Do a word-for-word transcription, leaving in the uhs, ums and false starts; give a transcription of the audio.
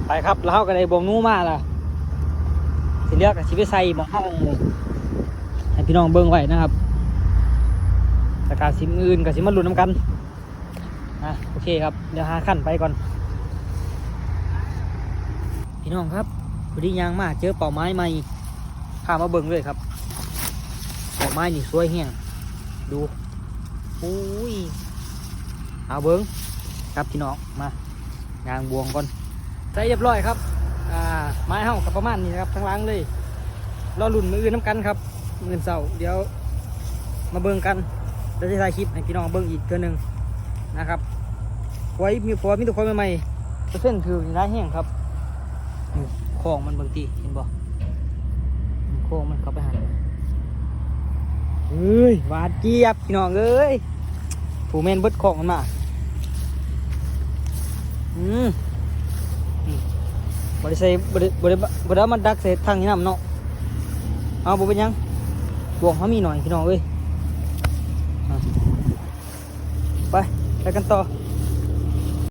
ไปครับ แล้วเฮาก็ได้บ่วงหนูมาละ สิเหลือก็สิไปใส่หม่องเฮา ให้พี่น้องเบิ่งไว้นะครับ แล้วก็สิมื้ออื่นก็สิมาลุ้นนำกัน อ่ะ โอเคครับ เดี๋ยวหาคันไปก่อน พี่น้องครับ พอดีย่างมาเจอเป้าหมายใหม่ พามาเบิ่งเลยครับ เป้าหมายนี่สวยแฮง ดู อุ้ย เอาเบิ่งครับพี่น้อง มา ย่างบ่วงก่อน ใส่เรียบร้อยครับ อ่า หมายเฮาก็ประมาณนี้นะครับ ทั้งหลังเลย รอลุ้นมื้ออื่นนำกันครับ มื้ออื่นเช้า เดี๋ยว มาเบิ่งกัน แล้วจะถ่ายคลิปให้พี่น้องเบิ่งอีกเทื่อหนึ่งนะครับ ควายมี ควายมีแต่ควายใหม่ๆ เปอร์เซ็นต์ถืกนี่หลายแฮงครับ นี่ โค้งมันเบิ่งติ เห็นบ่ นี่ โค้งมันเข้าไปหั่น เฮ้ย หวานเจี๊ยบ พี่น้องเอ้ย ผู้แม่นเบิดโค้งมันมา อืม อืม บ่ได้ใส่ บ่ได้ บ่ได้ บ่ได้เอามาดักใส่ถังนี่นำเนาะ เอา บ่เป็นหยัง บ่วงเฮามีหน่อย พี่น้องเอ้ย อ่ะ ไป ไปกันต่อ